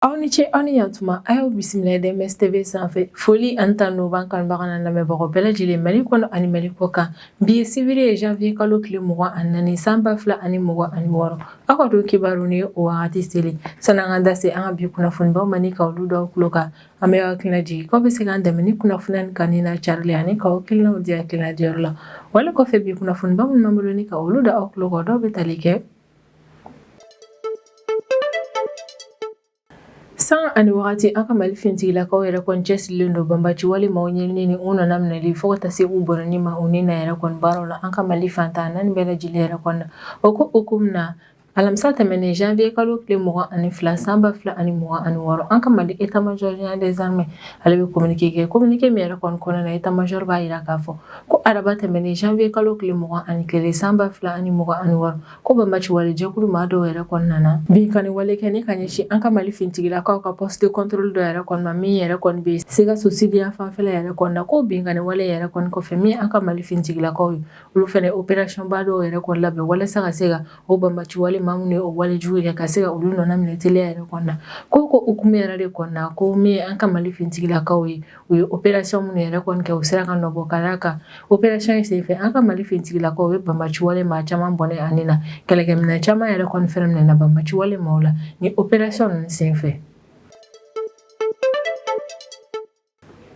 Aw ni ce, aw ni yantuma. A y'aw bisimila DMS TV sanfɛ. Foli ani tanu b'an kanubaga n'an lamɛnbagaw bɛɛ lajɛlen, Mali kɔnɔ ani Mali kɔ kan. Bi ye sibiri ye, janvier kalo tile 24, san 2026. Aw ka don kibaru ni o wagati seli. Sanni an ka da se an ka bi kunnafonibaw ma ni ka olu d'aw tulo kan, an bɛ aw hakilina jigin k'aw bɛ se k'an dɛmɛ ni kunnafoniya nin kanuni n'a carili ani k'aw hakilinaw di hakilina diyɔrɔ la. Wale kɔfɛ, bi kunnafoniba minnu b'an bolo ni ka olu da aw tulo kan, dɔw bɛ tali kɛ: San ani wagati, an ka Mali finitigilakaw yɛrɛ kɔni cɛsirilen don banbaci wale maaw ɲinini ni u nana minɛli fo ka taa se u bɔnɛni ma u ni na yɛrɛ kɔni baaraw la an ka Mali fan 14 bɛɛ lajɛlen yɛrɛ kɔni na. O ko hukumu na, alamisa tɛmɛnen, janvier kalo tile 22, san 2026, an ka Mali état major général des armées, ale bɛ communiqué kɛ. Communiqué min yɛrɛ kɔni kɔnɔna na, état major b'a jira k'a fɔ ko araba tɛmɛnen, janvier kalo tile 21, san 2026, ko banbaci wale jɛkulu maa dɔw yɛrɛ kɔni nana binkanni wale kɛ ni ka ɲɛsin an ka Mali finitigilakaw ka poste de contrôle dɔ yɛrɛ kɔni ma, min yɛrɛ kɔni bɛ Sikaso sud yan fanfɛla yɛrɛ kɔni na. Ko binkanni wale yɛrɛ kɔni kɔfɛ, min an ka Mali finitigilakaw ye, olu fana opération ba dɔw yɛrɛ kɔni labɛn walasa ka se ka o banbaci wale maa minnu ye o wale jugu kɛ, ka se ka olu nɔna minɛ teliya yɛrɛ kɔni na. Ko hukumu yɛrɛ de kɔni na, ko min ye an ka Mali finitigilakaw ye, u ye opération minnu yɛrɛ kɔni kɛ, u sera ka nɔbɔ. Ka d'a kan, opération in senfɛ, an ka Mali finitigilakaw ye banbaci wale maa caman bɔnɛ ani na kɛlɛkɛminɛn caman yɛrɛ kɔni fɛnɛ minɛna banbaci wale maaw la ni opération ninnu senfɛ.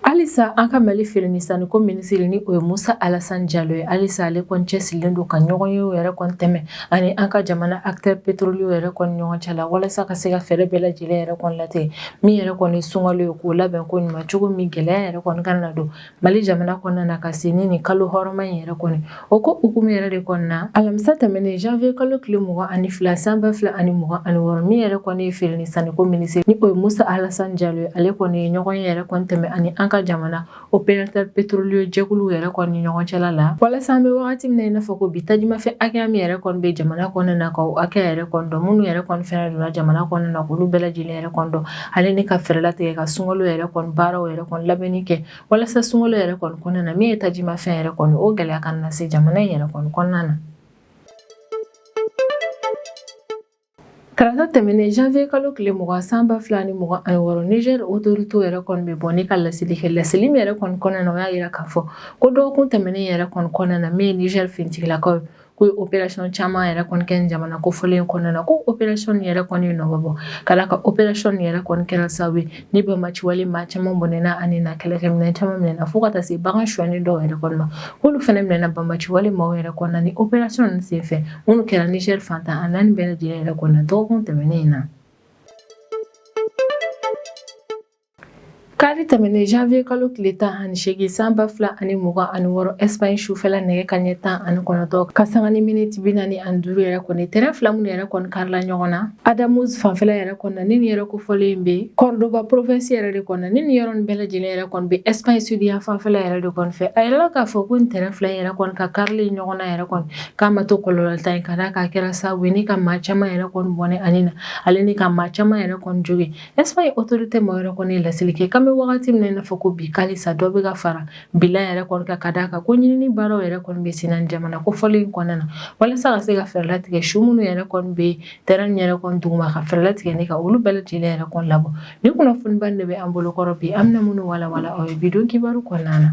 Halisa, an ka Mali feere ni sanniko minisiri, ni o ye Musa Alassane Jalo ye, halisa ale kɔni cɛsirilen don ka ɲɔgɔnyew yɛrɛ kɔni tɛmɛ ani an ka jamana acteur pétrolier yɛrɛ kɔni ɲɔgɔn cɛ la, walasa ka se ka fɛɛrɛ bɛɛ lajɛlen yɛrɛ kɔni latigɛ min yɛrɛ kɔni sunkalo ye, k'o labɛn ko ɲuman cogo min gɛlɛya yɛrɛ kɔni kana na don Mali jamana kɔnɔna na ka se ni nin kalo hɔrɔma in yɛrɛ kɔni. O ko hukumu yɛrɛ de kɔnɔna na, alamisa tɛmɛnen, janvier kalo tile 22, san 2026, min yɛrɛ kɔni ye feere ni sanniko minisiri, ni o ye Musa Alassane Jalo ye, ale kɔni ye ɲɔgɔnye yɛrɛ kɔni tɛmɛ ani an ka jamana opérateur pétrolier jɛkuluw yɛrɛ kɔni ni ɲɔgɔn cɛla la, walasa an bɛ wagati min na i n'a fɔ ko bi, tajimafɛn hakɛya min yɛrɛ kɔni bɛ jamana kɔnɔna na, ka o hakɛ yɛrɛ kɔni dɔn, minnu yɛrɛ kɔni fɛnɛ donna jamana kɔnɔna na, k'olu bɛɛ lajɛlen yɛrɛ kɔni dɔn, ale ni ka fɛɛrɛ latigɛ ka sunkalo yɛrɛ kɔni baaraw yɛrɛ kɔni labɛnni kɛ, walasa sunkalo yɛrɛ kɔni kɔnɔna na, min ye tajimafɛn yɛrɛ kɔni, o gɛlɛya kana na se jamana in yɛrɛ kɔni kɔnɔna na. Tarata tɛmɛnen, janvier kalo tile 20, san 2026, Niger autorité yɛrɛ kɔni bɛ bɔ ni ka laseli kɛ. Laseli min yɛrɛ kɔni kɔnɔna na, o y'a jira k'a fɔ ko dɔgɔkun tɛmɛnen yɛrɛ kɔni kɔnɔna na, min ye Niger finitigilakaw ye, k'u ye opération caman yɛrɛ kɔni kɛ jamana kofɔlen kɔnɔna na. Ko opération yɛrɛ kɔni ye nɔbɔ bɔ, ka d'a kan opération yɛrɛ kɔni kɛra sababu ye ni banbaci wale maa caman bɔnɛna ani na kɛlɛkɛminɛn caman minɛna, fo ka taa se bagan sonyani dɔw yɛrɛ kɔni ma, k'olu fana minɛna banbaci wale maaw yɛrɛ kɔni na ni opération ninnu senfɛ minnu kɛra Niger fan 14 bɛɛ lajɛlen yɛrɛ kɔni na dɔgɔkun tɛmɛnen in na. Kari tɛmɛnen, janvier kalo tile 18, san 2026, Espagne sufɛla nɛgɛ kanɲɛ 19 ka sanga ni miniti 45 yɛrɛ kɔni, terrain fila minnu yɛrɛ kɔni karila ɲɔgɔn na Adamuz fanfɛla yɛrɛ kɔni na, ni nin yɛrɛ kofɔlen bɛ Cordoba province yɛrɛ de kɔni na, ni nin yɔrɔ nin bɛɛ lajɛlen yɛrɛ kɔni bɛ Espagne sud yan fanfɛla yɛrɛ de kɔni fɛ. A yirala k'a fɔ ko nin terrain fila in yɛrɛ kɔni ka karili ɲɔgɔn na yɛrɛ kɔni, k'a ma to kɔlɔlɔntan ye, ka d'a kan a kɛra sababu ye ni ka maa caman yɛrɛ kɔni bɔnɛ ani na, ale ni ka maa caman yɛrɛ kɔni jogin. Espagne autorité maa yɛrɛ kɔni ye laseli kɛ k'an bɛ wagati min na i n'a fɔ ko bi, k'alisa dɔ bɛ ka fara bilan yɛrɛ kɔni kan, ka d'a kan ko ɲinini baaraw yɛrɛ kɔni bɛ sen na jamana kofɔlen in kɔnɔna na, walasa ka se ka fɛɛrɛ latigɛ su minnu yɛrɛ kɔni bɛ terrain yɛrɛ kɔni duguma, ka fɛɛrɛ latigɛ ni ka olu bɛɛ lajɛlen yɛrɛ kɔni labɔ. Ni kunnafoniba de bɛ an bolo kɔrɔ bi, an bɛna minnu walawala aw ye bi don kibaru kɔnɔna na.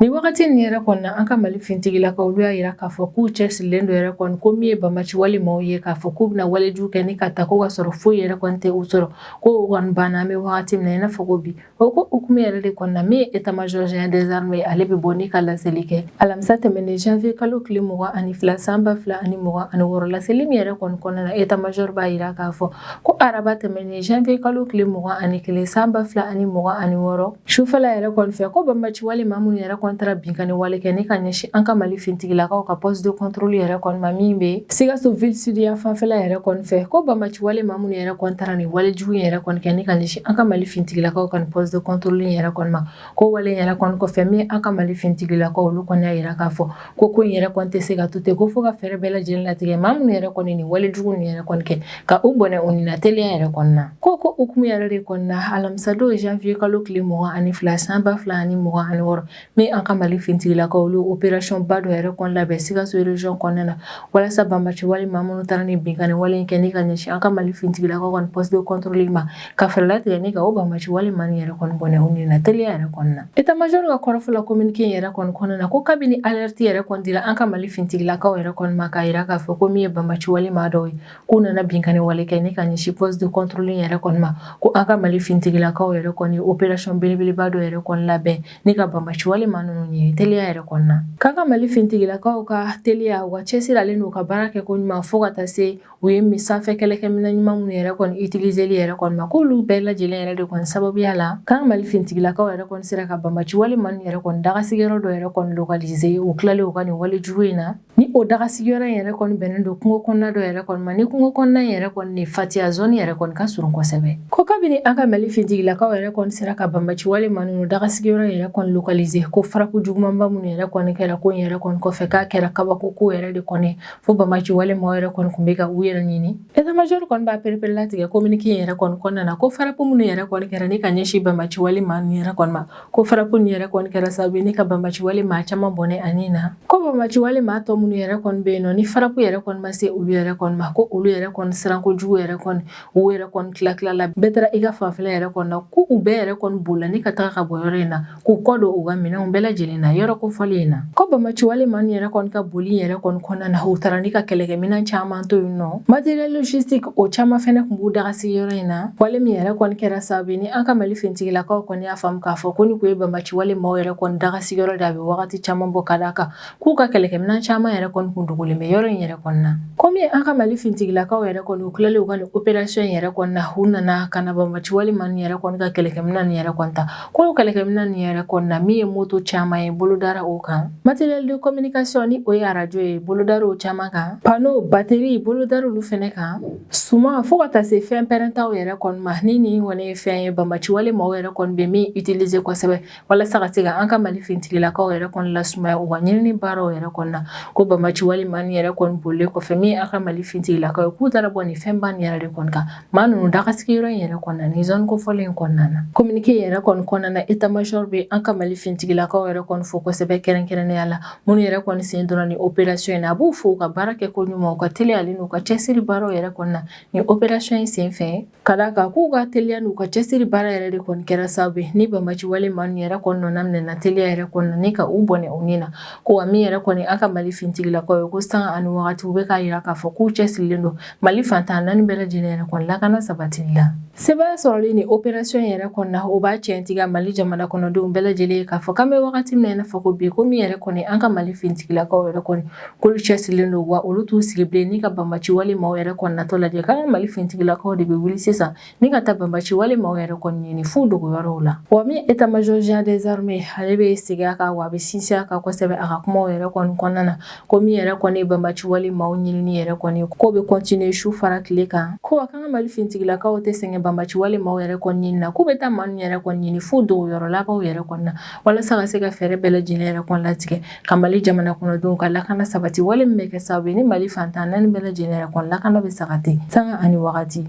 Nin wagati nin yɛrɛ kɔni na, an ka Mali finitigilakaw, olu y'a jira k'a fɔ k'u cɛsirilen don yɛrɛ kɔni, ko min ye banbaci wale maaw ye, k'a fɔ k'u bɛna walejugu kɛ ni ka ta ko ka sɔrɔ foyi yɛrɛ kɔni tɛ u sɔrɔ, ko o kɔni banna an bɛ wagati min na i n'a fɔ ko bi. O ko hukumu yɛrɛ de kɔnɔna, min ye état major général des armées, ale bɛ bɔ ni ka laseli kɛ alamisa tɛmɛnen, janvier kalo tile 22, san 2026. Laseli min yɛrɛ kɔni kɔnɔna na, état major b'a jira k'a fɔ ko araba tɛmɛnen, janvier kalo tile 21, san 2026, sufɛla yɛrɛ kɔni fɛ, ko banbaci wale maa minnu yɛrɛ kɔni taara binkanni wale kɛ ni ka ɲɛsin an ka Mali finitigilakaw ka poste de contrôle yɛrɛ kɔni ma, min bɛ Sikaso ville sud yan fanfɛla yɛrɛ kɔni fɛ, ko banbaci wale maa minnu yɛrɛ kɔni taara nin wale jugu in yɛrɛ kɔni kɛ ni ka ɲɛsin an ka Mali finitigilakaw ka nin poste de contrôle in yɛrɛ kɔni ma, ko wale in yɛrɛ kɔni kɔfɛ, min an ka Mali finitigilakaw, olu kɔni y'a jira k'a fɔ ko ko in yɛrɛ kɔni tɛ se ka to ten, ko fo ka fɛɛrɛ bɛɛ lajɛlen latigɛ maa minnu yɛrɛ kɔni nin wale jugu nin yɛrɛ kɔni kɛ, ka u bɔnɛ u ni na teliya yɛrɛ kɔni na. Ko hukumu yɛrɛ de kɔni na, alamisadon, janvier kalo tile 22, san 2026, min an an ka Mali finitigilakaw, olu opération ba dɔ yɛrɛ kɔni labɛn Sikaso région kɔnɔna na, walasa banbaci wale maa minnu taara ni binkanni wale in kɛ ni ka ɲɛsin an ka Mali finitigilakaw kɔni poste de contrôle ma, ka fɛɛrɛ latigɛ ni ka o banbaci wale maa yɛrɛ kɔni bɔnɛ u ni na teliya yɛrɛ kɔnɔna na. État major ka kɔrɔfɔ la communiqué in yɛrɛ kɔni kɔnɔna na, ko kabini alerte yɛrɛ kɔni dira an ka Mali finitigilakaw yɛrɛ kɔni ma, k'a jira k'a fɔ ko min ye banbaci wale maa dɔw ye, k'u nana binkanni wale kɛ ni ka ɲɛsin poste de contrôle yɛrɛ kɔni ma, ko an ka Mali finitigilakaw yɛrɛ kɔni opération belebeleba dɔ yɛrɛ kɔni labɛn ni ka banbaci wale maa ninnu ɲini teliya yɛrɛ kɔnɔna na. K'an ka Mali finitigilakaw ka teliya, u ka cɛsiri ale n'u ka baara kɛ ko ɲuman, fo ka taa se u ye sanfɛ kɛlɛkɛminɛn ɲuman minnu yɛrɛ kɔni utiliseli yɛrɛ kɔni ma, k'olu bɛɛ lajɛlen yɛrɛ de kɔni sababuya la, k'an ka Mali finitigilakaw yɛrɛ kɔni sera ka banbaci wale maa ninnu yɛrɛ kɔni dagasigiyɔrɔ dɔ yɛrɛ kɔni localiser u tilalen u ka nin wale jugu in na. Ni o dagasigiyɔrɔ in yɛrɛ kɔni bɛnnen don kungo kɔnɔna dɔ yɛrɛ kɔni ma, ni kungo kɔnɔna in yɛrɛ kɔni ni Fatiya zone yɛrɛ kɔni ka surun kosɛbɛ. Ko kabini an ka Mali finitigilakaw yɛrɛ kɔni sera ka banbaci wale maa ninnu dagasigiyɔrɔ yɛrɛ kɔni localiser, ko frappe jugumanba minnu yɛrɛ kɔni kɛra ko in yɛrɛ kɔni kɔfɛ, k'a kɛra kabako ko yɛrɛ de kɔni, fo banbaci wale maaw yɛrɛ kɔni tun bɛ ka u yɛrɛ ɲini. État major kɔni b'a pereperelatigɛ communiqué in yɛrɛ kɔni kɔnɔna na, ko frappe minnu yɛrɛ kɔni kɛra ni ka ɲɛsin banbaci wale maa ninnu yɛrɛ kɔni ma, ko frappe nin yɛrɛ kɔni kɛra sababu ye ni ka banbaci wale maa caman bɔnɛ a ni na. Ko banbaci wale maa tɔ minnu yɛrɛ kɔni bɛ yen nɔ, ni frappe yɛrɛ kɔni ma se olu yɛrɛ kɔni ma, ko olu yɛrɛ kɔni siran kojugu yɛrɛ kɔni, u yɛrɛ kɔni tila tilala, bɛɛ taara i ka fanfɛla yɛrɛ kɔni na, ko u bɛɛ yɛrɛ kɔni bolila ni ka taga ka bɔ yɔrɔ in na, k'u kɔ don u ka minɛnw bɛɛ lajɛlen na yɔrɔ kofɔlen in na. Ko banbaci wale maa ninnu yɛrɛ kɔni ka boli yɛrɛ kɔni kɔnɔna na, u taara ni ka kɛlɛkɛminɛn caman to yen nɔ, matériel logistique o caman fɛnɛ tun b'u dagasigi yɔrɔ in na. Wale min yɛrɛ kɔni kɛra sababu ye ni an ka Mali finitigilakaw kɔni y'a faamu k'a fɔ ko ni kun ye banbaci wale maaw yɛrɛ kɔni dagasigiyɔrɔ de, a bɛ wagati caman bɔ, ka d'a kan k'u ka kɛlɛkɛminɛn caman yɛrɛ kɔni kun dogolen bɛ yɔrɔ in yɛrɛ kɔni na. Komi an ka Mali finitigilakaw yɛrɛ kɔni u tilalen u ka nin opération in yɛrɛ kɔni na, u nana ka na banbaci wale maa ninnu yɛrɛ kɔni ka kɛlɛkɛminɛn ninnu yɛrɛ kɔni ta. Ko kɛlɛkɛminɛn ninnu yɛrɛ kɔni na, min ye moto caman ye, bolo dara o kan, matériel de communication ni o ye arajo ye, bolo dara o caman kan, panneau, batterie, bolo dara olu fɛnɛ kan, suman, fo ka taa se fɛn pɛrɛntaw yɛrɛ kɔni ma. Ni nin kɔni ye fɛn ye banbaci wale maaw yɛrɛ kɔni bɛ min utiliser kosɛbɛ walasa ka se ka an ka Mali finitigilakaw yɛrɛ kɔni lasumaya u ka ɲinini baaraw yɛrɛ kɔni na. Ko banbaci wale maa ninnu yɛrɛ kɔni bolilen kɔfɛ, min an ka Mali finitigilakaw ye, k'u taara bɔ nin fɛnba nin yɛrɛ de kɔni kan maa ninnu dagasigiyɔrɔ in yɛrɛ kɔnɔna nin zone kofɔlen in kɔnɔna na. Communiqué yɛrɛ kɔni kɔnɔna na, état major bɛ an ka Mali finitigilakaw yɛrɛ kɔni fo kosɛbɛ, kɛrɛnkɛrɛnnenya la minnu yɛrɛ kɔni sen donna nin opération in na. A b'u fo u ka baara kɛ ko ɲuman, u ka teliya ale n'u ka cɛsiri baaraw yɛrɛ kɔni na nin opération in senfɛ, ka d'a kan k'u ka teliya n'u ka cɛsiri baara yɛrɛ de kɔni kɛra sababu ye ni banbaci wale maa ninnu yɛrɛ kɔni nɔna minɛna teliya yɛrɛ kɔni na ni ka u bɔnɛ u ni na. Ko wa min yɛrɛ kɔni an ka Mali finitigilakaw ye, ko sanga ani wagati u bɛ k'a jira k'a fɔ k'u cɛsirilen don Mali fan 14 bɛɛ lajɛlen yɛrɛ kɔni lakana sabatili la. Sebaaya sɔrɔli ni opération yɛrɛ kɔni na, o b'a tiɲɛtigiya Mali jamana kɔnɔdenw bɛɛ lajɛlen ye k'a fɔ k'an bɛ wagati min na i n'a fɔ ko bi, ko min yɛrɛ kɔni an ka Mali finitigilakaw yɛrɛ kɔni k'olu cɛsirilen don, wa olu t'u sigi bilen ni ka banbaci wale maaw yɛrɛ kɔni natɔ lajɛ, k'an ka Mali finitigilakaw de bɛ wuli sisan ni ka taa banbaci wale maaw yɛrɛ kɔni ɲini f'u dogoyɔrɔw la. Wa min état major général des armées, ale bɛ segin a kan, wa a bɛ sinsin a kan kosɛbɛ a ka kumaw yɛrɛ kɔni kɔnɔna na, ko min yɛrɛ kɔni banbaci wale maaw ɲinini yɛrɛ kɔni, k'o bɛ continuer su fara tile kan. Ko wa k'an ka Mali finitigilakaw tɛ sɛgɛn banbaci wale maaw yɛrɛ kɔni ɲini na, k'u bɛ taa maa ninnu yɛrɛ kɔni ɲini f'u dogoyɔrɔ labanw yɛrɛ kɔni na, walasa ka se ka fɛɛrɛ bɛɛ lajɛlen yɛrɛ kɔni latigɛ ka Mali jamana kɔnɔdenw ka lakana sabati, wale min bɛ kɛ sababu ye ni Mali fan 14 bɛɛ lajɛlen yɛrɛ kɔni lakana bɛ sabati sanga ani wagati.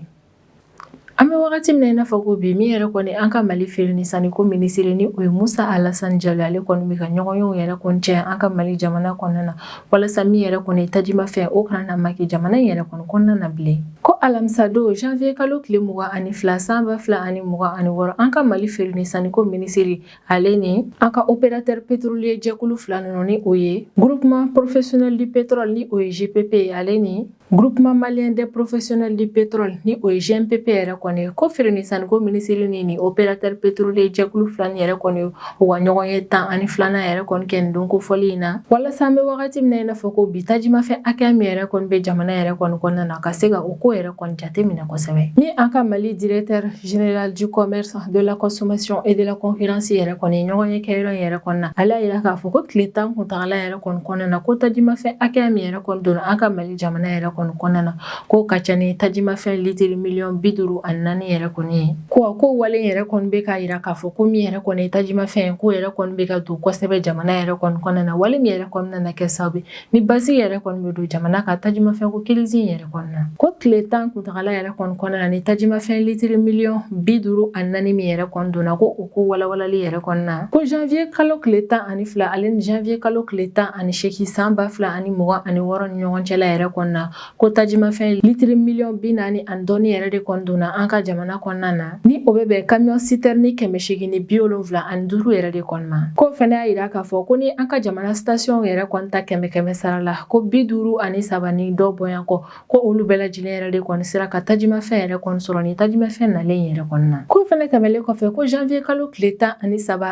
An bɛ wagati min na i n'a fɔ ko bi, min yɛrɛ kɔni an ka Mali feere ni sanniko minisiri, ni o ye Musa Alasani Jalo, ale kɔni bɛ ka ɲɔgɔnyew yɛrɛ kɔni caya an ka Mali jamana kɔnɔna na, walasa min yɛrɛ kɔni tajimafɛn o kana na maki jamana in yɛrɛ kɔni kɔnɔna na bilen. Ko alamisa don janvier kalo tile 22 san 2026, an ka Mali feere ni sanniko minisiri, ale ni an ka opérateur pétrolier jɛkulu fila ninnu, ni o ye Groupement professionnel du pétrole, ni o ye GPP, ale ni Groupement malien des professionnels du pétrole, ni o ye GMPP yɛrɛ kɔni ye, ko feere ni sanniko minisiri ni opérateur pétrolier jɛkulu fila nin yɛrɛ kɔni, u ka ɲɔgɔn ye 12nan yɛrɛ kɔni kɛ nin don kofɔlen in na, walasa an bɛ wagati min na i n'a fɔ ko bi, tajimafɛn hakɛya min yɛrɛ kɔni bɛ jamana yɛrɛ kɔni kɔnɔna na, ka se ka o ko yɛrɛ kɔni jate minɛ kosɛbɛ. Ni an ka Mali directeur général du commerce, de la consommation et de la concurrence yɛrɛ kɔni ɲɔgɔn ye kɛyɔrɔ in yɛrɛ kɔni na, ale y'a jira k'a fɔ ko tile 10 kuntagala yɛrɛ kɔni kɔnɔna na, ko tajimafɛn hakɛya min yɛrɛ kɔni donna an ka Mali jamana yɛrɛ kɔnɔ kɔni kɔnɔna na, k'o ka ca ni tajimafɛn litiri miliyɔn 54 yɛrɛ kɔni ye. Ko ko wale yɛrɛ kɔni bɛ k'a jira k'a fɔ ko min yɛrɛ kɔni ye tajimafɛn k'o yɛrɛ kɔni bɛ ka don kosɛbɛ jamana yɛrɛ kɔni kɔnɔna na, wale min yɛrɛ kɔni nana kɛ sababu ni basigi yɛrɛ kɔni bɛ don jamana ka tajimafɛn ko crise in yɛrɛ kɔni na. Ko tile 10 kuntagala yɛrɛ kɔni kɔnɔna na, ni tajimafɛn litiri miliyɔn 54 min yɛrɛ kɔni donna, ko o ko walawalali yɛrɛ kɔni na, ko janvier kalo tile 12 ale ni janvier kalo tile 18 san 2026 ni ɲɔgɔn cɛla yɛrɛ kɔni na, ko tajimafɛn litiri miliyɔn 40 ani dɔɔni yɛrɛ de kɔni donna an ka jamana kɔnɔna na, ni o bɛ bɛn camion citerne 875 yɛrɛ de kɔni ma. K'o fana y'a jira k'a fɔ ko ni an ka jamana station yɛrɛ kɔni ta kɛmɛ kɛmɛ sara la, ko 53 ni dɔ bɔyan kɔ, ko olu bɛɛ lajɛlen yɛrɛ de kɔni sera ka tajimafɛn yɛrɛ kɔni sɔrɔ ni tajimafɛn nalen yɛrɛ kɔni na. K'o fana tɛmɛlen kɔfɛ, ko janvier kalo tile 13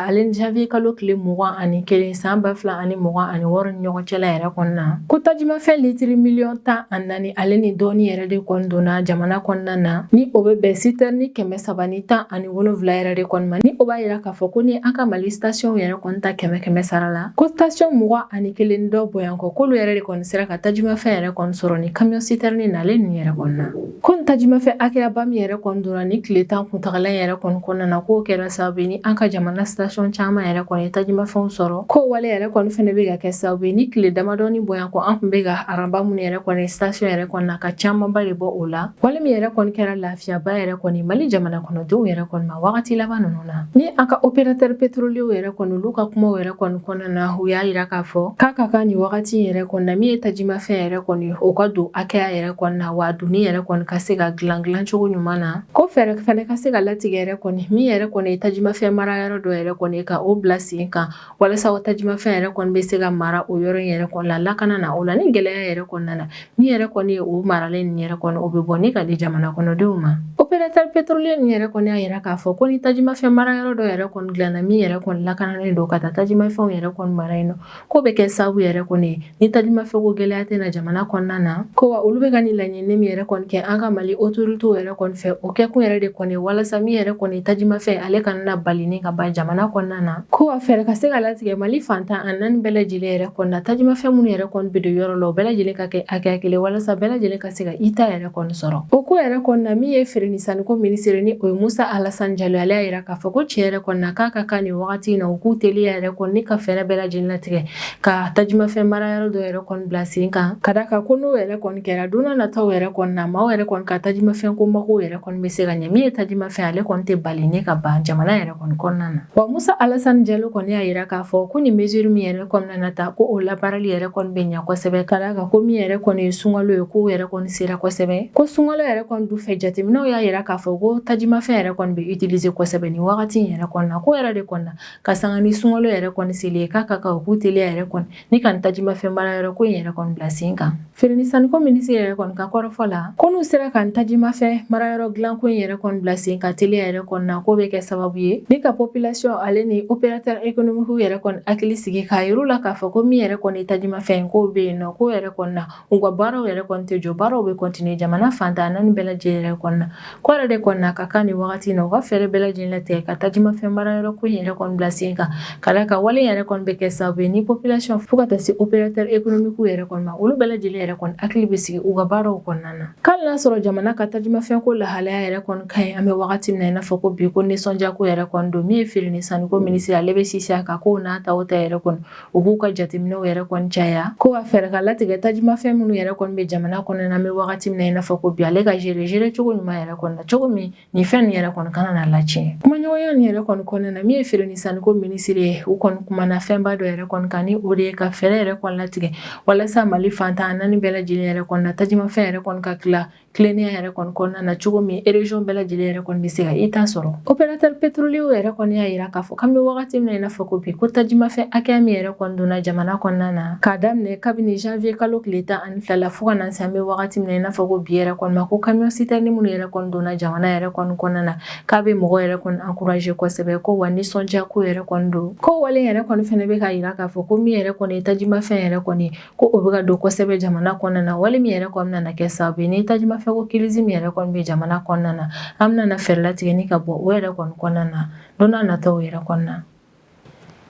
ale ni janvier kalo tile 21 san 2026 ni ɲɔgɔn cɛla yɛrɛ kɔni na, ko tajimafɛn litiri miliyɔn 14 ale ni dɔɔni yɛrɛ de kɔni donna jamana kɔnɔna na, ni o bɛ bɛn citerne 317 yɛrɛ de kɔni ma, ni o b'a jira k'a fɔ ko ni an ka Mali station yɛrɛ kɔni ta kɛmɛ kɛmɛ sara la, ko station 21 dɔ bɔyan kɔ, k'olu yɛrɛ de kɔni sera ka tajimafɛn yɛrɛ kɔni sɔrɔ ni camion citerne nalen ninnu yɛrɛ kɔni na. Ko nin tajimafɛn hakɛyaba min yɛrɛ kɔni donna ni tile 10 kuntagala yɛrɛ kɔni kɔnɔna na, k'o kɛra sababu ye ni an ka jamana station caman yɛrɛ kɔni tajimafɛnw sɔrɔ. Ko wale yɛrɛ kɔni fana bɛ ka kɛ sababu ye ni tile damadɔni bɔyan kɔ, an tun bɛ ka aranba minnu yɛrɛ kɔni station yɛrɛ kɔni na, ka camanba de bɔ o la. Wale min yɛrɛ kɔni kɛra lafiyaba yɛrɛ kɔni Mali jamana kɔnɔdenw yɛrɛ kɔni ma wagati laban ninnu na. Ni an ka opérateur pétrolier yɛrɛ kɔni, olu ka kumaw yɛrɛ kɔni kɔnɔna na, u y'a jira k'a fɔ k'a ka kan nin wagati in yɛrɛ kɔni na, min ye tajimafɛn yɛrɛ kɔni, o ka don hakɛya yɛrɛ kɔni na, wa donni yɛrɛ kɔni ka se ka dilan dilancogo ɲuman na. Ko fɛɛrɛ fana ka se ka latigɛ yɛrɛ kɔni, min yɛrɛ kɔni ye tajimafɛn mara yɔrɔ dɔ yɛrɛ kɔni, ka o bila sen kan, walasa o tajimafɛn yɛrɛ kɔni bɛ se ka mara o yɔrɔ in yɛrɛ kɔni la lakana na. O la, ni gɛlɛya yɛrɛ kɔni nana, min yɛrɛ kɔni ye o maralen nin yɛrɛ kɔni, o bɛ bɔ ni ka di jamana kɔnɔdenw ma. Opérateur pétrolier nin yɛrɛ kɔni y'a jira k'a fɔ ko ni tajimafɛn mara yɔrɔ dɔ yɛrɛ kɔni dilanna, min yɛrɛ kɔni lakananen don ka taa tajimafɛnw yɛrɛ kɔni mara yen nɔ, k'o bɛ kɛ sababu yɛrɛ kɔni ye ni tajimafɛn ko gɛlɛya tɛ na jamana kɔnɔna na. Ko wa olu bɛ ka nin laɲini min yɛrɛ kɔni kɛ an ka Mali autorités yɛrɛ kɔni fɛ, o kɛkun yɛrɛ de kɔni walasa min yɛrɛ kɔni tajimafɛn ale kana na bali ni ka ban jamana kɔnɔna na. Ko wa fɛɛrɛ ka se ka latigɛ Mali fan 14 bɛɛ lajɛlen yɛrɛ kɔni na, tajimafɛn minnu yɛrɛ kɔni bɛ don yɔrɔ la, o bɛɛ lajɛlen ka kɛ hakɛya kelen, walasa bɛɛ lajɛlen ka se ka i ta yɛrɛ kɔni sɔrɔ. O ko yɛrɛ kɔni na, min ye feere ni sanniko minisiri, ni o ye Musa Alasani Jalo, ale y'a jira k'a fɔ ko tiɲɛ yɛrɛ kɔni na, k'a ka kan nin wagati in na, u k'u teliya yɛrɛ kɔni ni ka fɛɛrɛ bɛɛ lajɛlen latigɛ ka tajimafɛn mara yɔrɔ dɔ yɛrɛ kɔni bila sen kan, ka d'a kan ko n'o yɛrɛ kɔni kɛra, don nataw yɛrɛ kɔni na, maaw yɛrɛ kɔni ka tajimafɛn ko mago yɛrɛ kɔni bɛ se ka ɲɛ, min ye tajimafɛn ale kɔni tɛ bali ni ka ban jamana yɛrɛ kɔni kɔnɔna na. Wa Musa Alasani Jalo kɔni y'a jira k'a fɔ ko nin mesure min yɛrɛ kɔni nana ta, ko o labaarali yɛrɛ kɔni bɛ ɲɛ kosɛbɛ, ka d'a kan ko min yɛrɛ kɔni ye sunkalo ye, k'o yɛrɛ kɔni sera kosɛbɛ. Ko sunkalo yɛrɛ kɔni dun fɛ, jateminɛw y'a jira k'a fɔ ko tajimafɛn yɛrɛ kɔni bɛ utiliser kosɛbɛ nin wagati in yɛrɛ kɔni na. Ko yɛrɛ de kɔni na, ka sanga ni sunkalo yɛrɛ kɔni seli ye, k'a ka kan u k'u teliya yɛrɛ kɔni ni ka nin tajimafɛn mara yɔrɔ ko in yɛrɛ kɔni bila sen kan. Feere ni sanniko minisiri yɛrɛ kɔni ka kɔrɔfɔ la, ko n'u sera ka nin tajimafɛn mara yɔrɔ dilanko in yɛrɛ kɔni bila sen kan teliya yɛrɛ kɔni na, k'o bɛ kɛ sababu ye ni ka population ale ni opérateur économique yɛrɛ kɔni hakili sigi, k'a yir'u la k'a fɔ ko min yɛrɛ kɔni tajimafɛn k'o bɛ yen nɔ, k'o yɛrɛ kɔni na, u ka baaraw yɛrɛ kɔni tɛ jɔ, baaraw bɛ continuer jamana fan 14 bɛɛ lajɛlen yɛrɛ kɔni na. Ko yɛrɛ de kɔni na, ka kan nin wagati in na, u ka fɛɛrɛ bɛɛ lajɛlen latigɛ ka tajimafɛn mara yɔrɔ ko in yɛrɛ kɔni bila sen kan, ka d'a kan wale yɛrɛ kɔni bɛ kɛ sababu ye ni population fo ka taa se opérateur économique yɛrɛ kɔni ma, olu bɛɛ lajɛlen yɛrɛ kɔni hakili bɛ sigi u ka baaraw kɔnɔna na. K'hali n'a sɔrɔ jamana ka tajimafɛn ko lahalaya yɛrɛ kɔni ka ɲi, an bɛ wagati min na i n'a fɔ ko bi, ko nisɔndiya ko yɛrɛ kɔni don, min ye feere ni sanniko minisiri, ale bɛ sinsin a kan k'o n'a ta o ta yɛrɛ kɔni, u k'u ka jateminɛw yɛrɛ kɔni caya, ko ka fɛɛrɛ ka latigɛ tajimafɛn minnu yɛrɛ kɔni bɛ jamana kɔnɔ na, an bɛ wagati min na i n'a fɔ ko bi, ale ka gérer cogo ɲuman yɛrɛ kɔni na, cogo min nin fɛn nin yɛrɛ kɔni kana na latiɲɛ. Kumaɲɔgɔnya nin yɛrɛ kɔni kɔnɔna na, min ye feere ni sanniko minisiri ye, u kɔni kumana fɛnba dɔ yɛrɛ kɔni kan, ni o de ye ka fɛɛrɛ yɛrɛ kɔni latigɛ walasa Mali fan 14 bɛɛ lajɛlen yɛrɛ kɔni na, tajimafɛn yɛrɛ kɔni ka tila tilennenya yɛrɛ kɔni kɔnɔna na, cogo min région bɛɛ lajɛlen yɛrɛ kɔni bɛ se ka i ta sɔrɔ. Opérateur pétrolier yɛrɛ kɔni y'a jira k'a fɔ k'an bɛ wagati min na i n'a fɔ ko bi, ko tajimafɛn hakɛya min yɛrɛ kɔni donna jamana kɔnɔna na k'a daminɛ kabini janvier kalo tile 12 la fo ka na se an bɛ wagati min na i n'a fɔ ko bi yɛrɛ kɔni ma, ko camion citerne minnu yɛrɛ kɔni donna jamana yɛrɛ kɔni kɔnɔna na, k'a bɛ mɔgɔ yɛrɛ kɔni encourager kosɛbɛ, ko wa nisɔndiya ko yɛrɛ kɔni don. Ko wale yɛrɛ kɔni fɛnɛ bɛ k'a jira k'a fɔ ko min yɛrɛ kɔni ye tajimafɛn yɛrɛ kɔni, ko o bɛ ka don kosɛbɛ jamana kɔnɔna na, wale min yɛrɛ kɔni nana kɛ sababu ye ni tajimafɛn ko crise min yɛrɛ kɔni bɛ jamana kɔnɔna na, an bɛna fɛɛrɛ latigɛ ni ka bɔ o yɛrɛ kɔni kɔnɔna na don n'a nataw yɛrɛ kɔnɔna.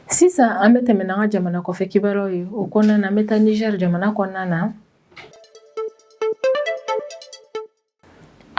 Sisan an bɛ tɛmɛ n'an ka jamana kɔfɛ kibaruyaw ye. O kɔnɔna na, an bɛ taa Niger jamana kɔnɔna na.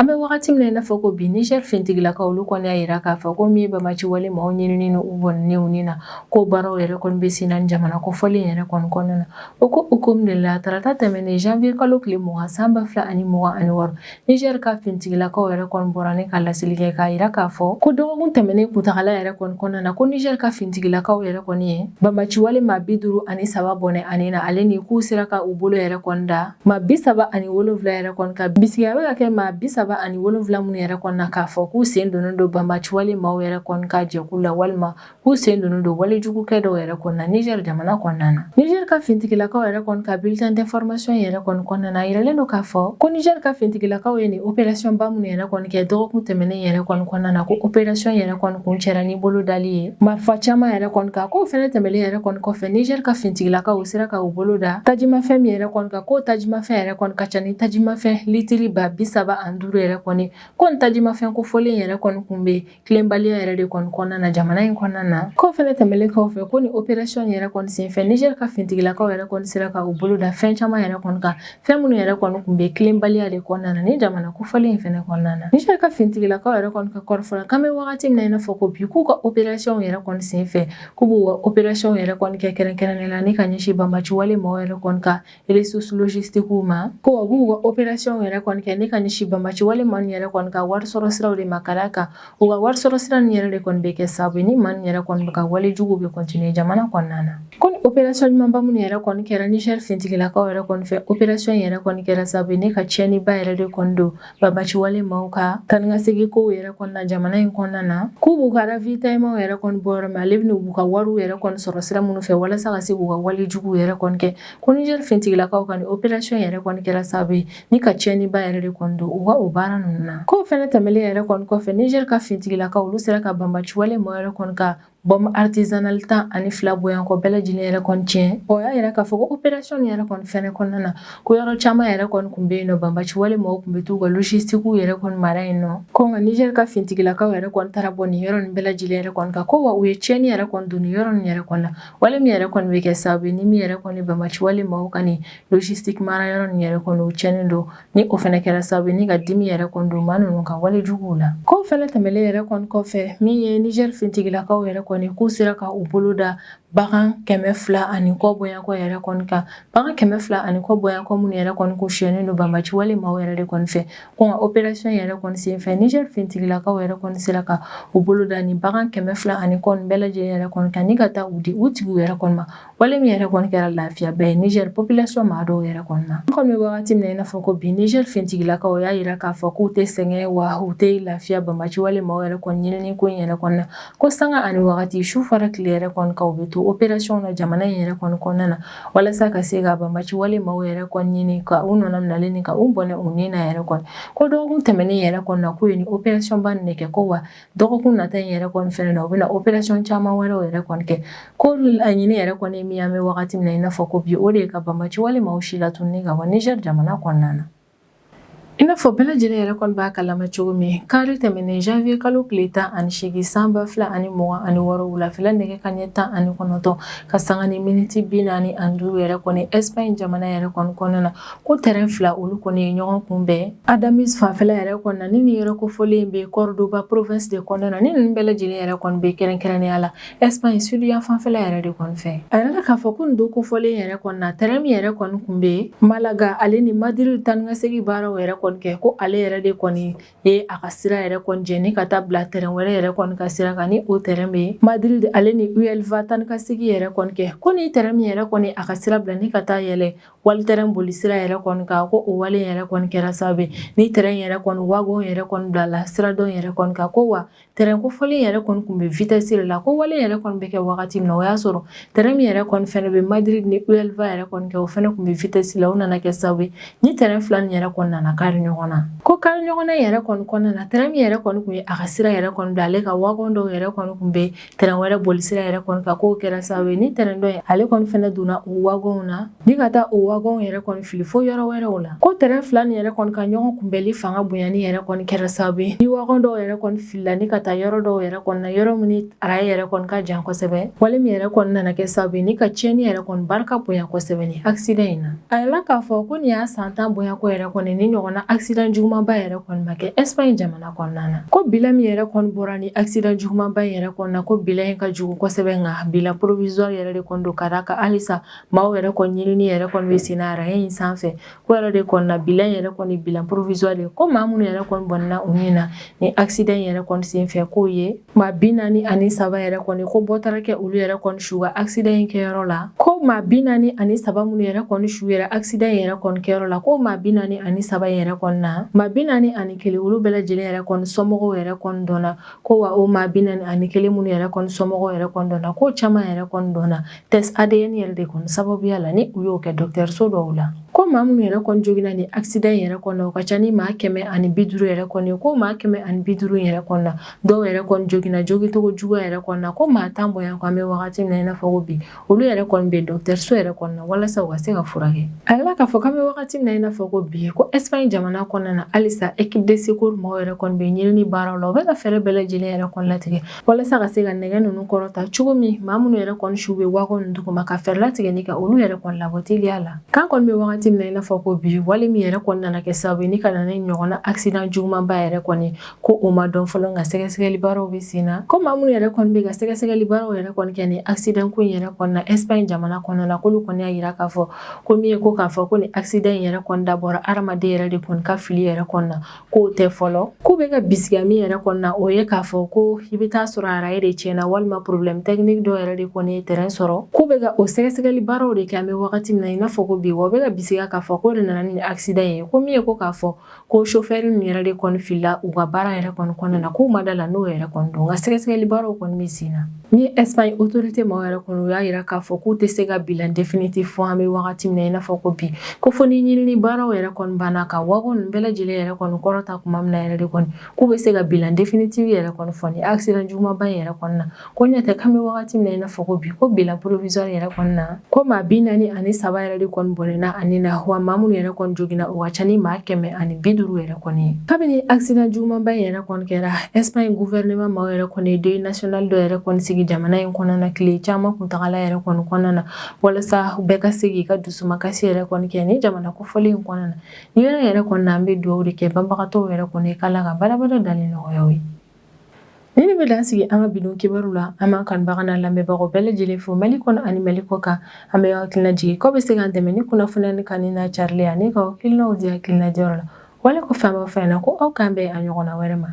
An bɛ wagati min na i n'a fɔ ko bi, Niger finitigilakaw olu kɔni y'a jira k'a fɔ ko min ye banbaci wale maaw ɲinini ni u bɔnɛni u ni na, ko baaraw yɛrɛ kɔni bɛ sen na ni jamana kofɔlen yɛrɛ kɔni kɔnɔna na. O ko hukumu de la, tarata tɛmɛnen janvier kalo tile 20 san 2026, Niger ka finitigilakaw yɛrɛ kɔni bɔra ni ka laseli kɛ k'a jira k'a fɔ ko dɔgɔkun tɛmɛnen kuntagala yɛrɛ kɔni kɔnɔna na, ko Niger ka finitigilakaw yɛrɛ kɔni ye banbaci wale maa 53 bɔnɛ a ni na, ale ni k'u sera ka u bolo yɛrɛ kɔni da maa 37 yɛrɛ kɔni kan. Bisigiya bɛ ka kɛ maa 37 minnu yɛrɛ kɔni na k'a fɔ k'u sen donnen don banbaci wale maaw yɛrɛ kɔni ka jɛkulu la, walima k'u sen donnen don walejugukɛ dɔw yɛrɛ kɔni na Niger jamana kɔnɔna na. Niger ka finitigilakaw yɛrɛ kɔni ka bulletin d'information yɛrɛ kɔni kɔnɔna na, a yiralen don k'a fɔ ko Niger ka finitigilakaw ye nin opération ba minnu yɛrɛ kɔni kɛ dɔgɔkun tɛmɛnen yɛrɛ kɔni kɔnɔna na, ko opération yɛrɛ kɔni kuncɛra ni bolo dali ye marifa caman yɛrɛ kɔni kan. K'o fɛnɛ tɛmɛlen yɛrɛ kɔni kɔfɛ, Niger ka finitigilakaw sera ka u bolo da tajimafɛn min yɛrɛ kɔni kan, k'o tajimafɛn yɛrɛ kɔni ka ca ni tajimafɛn litiri 35,000 yɛrɛ kɔni. Ko nin tajimafɛn kofɔlen yɛrɛ kɔni kun bɛ tilenbaliya yɛrɛ de kɔni kɔnɔna na jamana in kɔnɔna na. K'o fɛnɛ tɛmɛlen kɔfɛ, ko ni opération yɛrɛ kɔni senfɛ, Niger ka finitigilakaw yɛrɛ kɔni sera ka u bolo da fɛn caman yɛrɛ kɔni kan, fɛn minnu yɛrɛ kɔni kun bɛ tilenbaliya de kɔnɔna na ni jamana kofɔlen in fɛnɛ kɔnɔna na. Niger ka finitigilakaw yɛrɛ kɔni ka kɔrɔfɔ la, k'an bɛ wagati min na i n'a fɔ ko bi, k'u ka opération yɛrɛ kɔni senfɛ, k'u b'u ka opération yɛrɛ kɔni kɛ kɛrɛnkɛrɛnnen la ni ka ɲɛsin banbaci wale maaw yɛrɛ kɔni ka ressources logistiques ma, ko u b'u ka opération yɛrɛ kɔni kɛ ni ka ɲɛsin banbaci wale maa yɛrɛ kɔni ka wari sɔrɔ siraw de ma, ka d'a kan u ka wari sɔrɔ sira nin yɛrɛ de kɔni bɛ kɛ sababu ni maa yɛrɛ kɔni bɛ ka wale jugu bɛ continuer jamana kɔnɔna na. Ko ni opération ɲumanba minnu yɛrɛ kɔni kɛra Niger finitigilakaw yɛrɛ kɔni fɛ, opération yɛrɛ kɔni kɛra sababu ni ka tiɲɛniba yɛrɛ de kɔni don banbaci wale maaw ka taa ni ka segin kow yɛrɛ kɔni na jamana in kɔnɔna na, k'u b'u ka ravitaillement yɛrɛ kɔni bɔ yɔrɔ min, ale bɛna u ka wariw yɛrɛ kɔni sɔrɔ sira minnu fɛ walasa ka se k'u ka wale juguw yɛrɛ kɔni kɛ. Ko Niger finitigilakaw ka nin opération yɛrɛ kɔni kɛra sababu ye ni ka tiɲɛniba yɛrɛ de kɔni don u ka o baara ninnu na. K'o fɛnɛ tɛmɛlen yɛrɛ kɔni kɔfɛ, Niger ka finitigilakaw olu sera ka banbaci wale maaw yɛrɛ kɔni ka bombe artisanale 12 bɔɲɔgɔnko bɛɛ lajɛlen yɛrɛ kɔni tiɲɛ. O y'a yira k'a fɔ ko opération nin yɛrɛ kɔni fɛnɛ kɔnɔna na, ko yɔrɔ caman yɛrɛ kɔni kun bɛ yen nɔ, banbaci wale maaw kun bɛ t'u ka logistique yɛrɛ kɔni mara yen nɔ. Ko nka Niger ka finitigilakaw yɛrɛ kɔni taara bɔ nin yɔrɔ nin bɛɛ lajɛlen yɛrɛ kɔni kan, ko wa u ye tiɲɛni yɛrɛ kɔni don nin yɔrɔ nin yɛrɛ kɔni na, wale min yɛrɛ kɔni bɛ kɛ sababu ye ni min yɛrɛ kɔni banbaci wale maaw ka nin logistique mara yɔrɔ nin yɛrɛ kɔni o tiɲɛni don, ni o fɛnɛ kɛra sababu ye ni ka dimi yɛrɛ kɔni don maa ninnu ka wale juguw la. K'o fɛnɛ tɛmɛlen yɛrɛ kɔni kɔfɛ, min ye Niger finitigilakaw yɛrɛ kɔni k'u sera ka u bolo da bagan 200 ani kɔ bɔɲɔgɔnko yɛrɛ kɔni kan, bagan 200 ani kɔ bɔɲɔgɔnko minnu yɛrɛ kɔni kun sonyɛnen don banbaci wale maaw yɛrɛ de kɔni fɛ. Ko nka opération yɛrɛ kɔni senfɛ, Niger finitigilakaw yɛrɛ kɔni sera ka u bolo da ni bagan 200 ani kɔ nin bɛɛ lajɛlen yɛrɛ kɔni kan ni ka taa u di u tigiw yɛrɛ kɔni ma, wale min yɛrɛ kɔni kɛra lafiyaba ye Niger population maa dɔw yɛrɛ kɔni na. An kɔni bɛ wagati min na i n'a fɔ ko bi, Niger finitigilakaw y'a yira k'a fɔ k'u tɛ sɛgɛn wa u tɛ lafiya banbaci wale maaw yɛrɛ kɔni ɲinini ko in yɛrɛ kɔni na, ko sanga ani wagati, su fara tile yɛrɛ kɔni kan, u bɛ to opération na jamana in yɛrɛ kɔni kɔnɔna na walasa ka se ka banbaci wale maaw yɛrɛ kɔni ɲini ka u nɔna minɛlen ni ka u bɔnɛ u ni na yɛrɛ kɔni. Ko dɔgɔkun tɛmɛnen yɛrɛ kɔni na, k'u ye nin opération ba nin de kɛ, ko wa dɔgɔkun nata in yɛrɛ kɔni fɛnɛ na, u bɛna opération caman wɛrɛw yɛrɛ kɔni kɛ. Ko laɲini yɛrɛ kɔni ye min ye an bɛ wagati min na i n'a fɔ ko bi, o de ye ka banbaci wale maaw si latununi ka bɔ Niger jamana kɔnɔna na. I n'a fɔ bɛɛ lajɛlen yɛrɛ kɔni b'a kalama cogo min, kari tɛmɛnen janvier kalo tile 18 san 2026, wulafɛla nɛgɛ kanɲɛ 19 ka sanga ni miniti 45 yɛrɛ kɔni, Espagne jamana yɛrɛ kɔni kɔnɔna na, ko tɛrɛn fila olu kɔni ye ɲɔgɔn kunbɛn Adamuz fanfɛla yɛrɛ kɔni na, ni nin yɔrɔ kofɔlen bɛ Cordoba province de kɔnɔna na, ni ninnu bɛɛ lajɛlen yɛrɛ kɔni bɛ kɛrɛnkɛrɛnnenya la Espagne sud yan fanfɛla yɛrɛ de kɔni fɛ. A yirala k'a fɔ ko nin don kofɔlen yɛrɛ kɔni na, tɛrɛn min yɛrɛ kɔni kun bɛ Malaga ale ni Madrid taa ni ka segin baaraw yɛrɛ kɔni kɛ, ko ale yɛrɛ de kɔni ye a ka sira yɛrɛ kɔni jɛ ni ka taa bila tɛrɛn wɛrɛ yɛrɛ kɔni ka sira kan, ni o tɛrɛn bɛ Madrid ale ni Huelva taa ni ka segin yɛrɛ kɔni kɛ. Ko ni tɛrɛn min yɛrɛ kɔni a ka sira bila ni ka taa yɛlɛ wali tɛrɛn boli sira yɛrɛ kɔni kan, ko o wale yɛrɛ kɔni kɛra sababu ni tɛrɛn yɛrɛ kɔni wagon yɛrɛ kɔni bilala sira dɔ yɛrɛ kɔni kan, ko wa tɛrɛn kofɔlen yɛrɛ kɔni kun bɛ vitesse de la. Ko wale yɛrɛ kɔni bɛ kɛ wagati min na, o y'a sɔrɔ tɛrɛn min yɛrɛ kɔni fɛnɛ bɛ Madrid ni Huelva yɛrɛ kɔni kɛ, o fɛnɛ kun bɛ vitesse la. O nana kɛ sababu ye ni tɛrɛn fila nin yɛrɛ kɔni nana kari ɲɔgɔn na. Ko kari ɲɔgɔn na yɛrɛ kɔni kɔnɔna na, tɛrɛn min yɛrɛ kɔni kun ye a ka sira yɛrɛ kɔni bila, ale ka wagon dɔw yɛrɛ kɔni kun bɛ tɛrɛn wɛrɛ boli sira yɛrɛ kɔni kan, k'o kɛra sababu ye ni tɛrɛn dɔ ye ale kɔni fɛnɛ donna o wagonw na ni ka taa o wagon yɛrɛ kɔni fili fo yɔrɔ wɛrɛw la. Ko tɛrɛn fila nin yɛrɛ kɔni ka ɲɔgɔn kunbɛnli fanga bonyani yɛrɛ kɔni kɛra sababu ye ni wagon dɔw yɛrɛ kɔni filila ni ka taa yɔrɔ dɔw yɛrɛ kɔni na, yɔrɔ min ni araye yɛrɛ kɔni ka jan kosɛbɛ, wale min yɛrɛ kɔni nana kɛ sababu ye ni ka tiɲɛni yɛrɛ kɔni barika bonya kosɛbɛ ni accident in na. A yirala k'a fɔ ko nin y'a san 10 bonyako yɛrɛ kɔni ni ɲɔgɔnna ɲɔgɔnna accident jugumanba yɛrɛ kɔni ma kɛ Espagne jamana kɔnɔna na. Ko bilan min yɛrɛ kɔni bɔra ni accident jugumanba in yɛrɛ kɔni na, ko bilan in ka jugu kosɛbɛ, nka bilan provisoire yɛrɛ de kɔni don, ka d'a kan halisa maaw yɛrɛ kɔni ɲinini yɛrɛ kɔni bɛ senna rail in sanfɛ. Ko yɛrɛ de kɔni na, bilan yɛrɛ kɔni bilan provisoire de, ko maa minnu yɛrɛ kɔni bɔnɛna u ni na ni accident yɛrɛ kɔni senfɛ, k'o ye maa 43 yɛrɛ kɔni, ko bɔ taara kɛ olu yɛrɛ kɔni su ka accident in kɛyɔrɔ la. Ko maa 43 minnu yɛrɛ kɔni su yɛrɛ accident in yɛrɛ kɔni kɛyɔrɔ la, ko maa 43 yɛrɛ kɔni na, maa 41, olu bɛɛ lajɛlen yɛrɛ kɔni somɔgɔw yɛrɛ kɔni dɔnna. Ko wa o maa 41 minnu yɛrɛ kɔni somɔgɔw yɛrɛ kɔni dɔnna, ko caman yɛrɛ kɔni dɔnna test ADN yɛrɛ de kɔni sababuya la, ni u y'o kɛ dɔgɔtɔrɔso dɔw la. Ko maa minnu yɛrɛ kɔni joginna ni accident yɛrɛ kɔnɔ, o ka ca ni maa 150 yɛrɛ kɔni. Ko maa 150 yɛrɛ kɔni na, dɔw yɛrɛ kɔni joginna jogincogo juguya yɛrɛ kɔni na. Ko maa 10 bɔɲɔgɔn ko an bɛ wagati min na i n'a fɔ ko bi, olu yɛrɛ kɔni bɛ dɔgɔtɔrɔso yɛrɛ kɔni na walasa u ka se ka furakɛ. A yirala k'a fɔ k'an bɛ wagati min na i n'a fɔ ko bi, ko Espagne jamana kɔnɔna na, halisa équipe de secours maaw yɛrɛ kɔni bɛ ɲinini baaraw la. U bɛ ka fɛɛrɛ bɛɛ lajɛlen yɛrɛ kɔni latigɛ walasa ka se ka nɛgɛ ninnu kɔrɔta cogo min, maa minnu yɛrɛ kɔni su bɛ wagon ninnu duguma, ka fɛɛrɛ latigɛ ni ka olu yɛrɛ kɔni labɔ teliya la. K'an kɔni bɛ wagati min na i n'a fɔ ko bi, wale min yɛrɛ kɔni nana kɛ sababu ye ni ka na ni ɲɔgɔnna accident jugumanba yɛrɛ kɔni, ko o ma dɔn fɔlɔ, nka sɛgɛsɛgɛli baaraw bɛ sen na. Ko maa minnu yɛrɛ kɔni bɛ ka sɛgɛsɛgɛli baaraw yɛrɛ kɔni kɛ ni accident ko in yɛrɛ kɔni na Espagne jamana kɔnɔna na, k'olu kɔni y'a yira k'a fɔ ko min ye ko k'a fɔ ko ni accident in yɛrɛ kɔni dabɔra hadamaden yɛrɛ de kɔni ka fili yɛrɛ kɔni na, k'o tɛ fɔlɔ. K'u bɛ ka bisigiya min yɛrɛ kɔni na, o ye k'a fɔ ko i bɛ taa sɔrɔ a rail de tiɲɛna, walima problème technique dɔ yɛrɛ de kɔni ye train sɔrɔ. K'u bɛ ka o sɛgɛsɛgɛli baaraw de kɛ an bɛ wagati min na i n'a fɔ ko bi. Wa u bɛ ka bisigiya k'a fɔ k'o de nana ni accident ye. Ko min ye ko k'a fɔ ko chauffeur ninnu yɛrɛ de kɔni filila u ka baara yɛrɛ kɔni kɔnɔna na, k'u ma da la n'o yɛrɛ kɔni don, nka sɛgɛsɛgɛli baaraw kɔni bɛ sen na. Ni Espagne autorité maaw yɛrɛ kɔni, u y'a yira k'a fɔ k'u tɛ se ka bilan définitif fɔ an bɛ wagati min na i n'a fɔ ko bi, ko fo ni ɲinini baaraw yɛrɛ kɔni banna ka wagon ninnu bɛɛ lajɛlen yɛrɛ kɔni kɔrɔta tuma min na yɛrɛ de kɔni, k'u bɛ se ka bilan définitif yɛrɛ kɔni fɔ ni accident jugumanba in yɛrɛ kɔni na. Ko ɲɛ tɛ k'an bɛ wagati min na i n'a fɔ ko bi, ko bilan provisoire yɛrɛ kɔni na, ko maa 43 yɛrɛ de kɔni bɔnɛna a ni na, wa maa minnu yɛrɛ kɔni joginna, o ka ca ni maa 150 yɛrɛ kɔni ye. Kabini accident jugumanba in yɛrɛ kɔni kɛra, Espagne gouvernement maaw yɛrɛ kɔni ye deuil national dɔ yɛrɛ kɔni sigi jamana in kɔnɔna na tile caman kuntagala yɛrɛ kɔni kɔnɔna na, walasa bɛɛ ka se k'i ka dusumakasi yɛrɛ kɔni kɛ ni jamana kofɔlen in kɔnɔna na. Ni yɔrɔ yɛrɛ kɔni na, an bɛ dugawu de kɛ banbagatɔw yɛrɛ kɔni k'Ala ka badabada dali nɔgɔya u ye. Nin de bɛ dan sigi an ka bi don kibaru la. An b'an kanubaga n'a lamɛnbagaw bɛɛ lajɛlen fo Mali kɔnɔ ani Mali kɔ kan. An bɛ hakilina jigin k'aw bɛ se k'an dɛmɛ ni kunnafoniya ni kanu n'a carili ani ka hakilinaw di hakilina diyɔrɔ la. Wale kɔfɛ, an b'a fɔ ɲɛna ko aw k'an bɛn a ɲɔgɔnna wɛrɛ ma.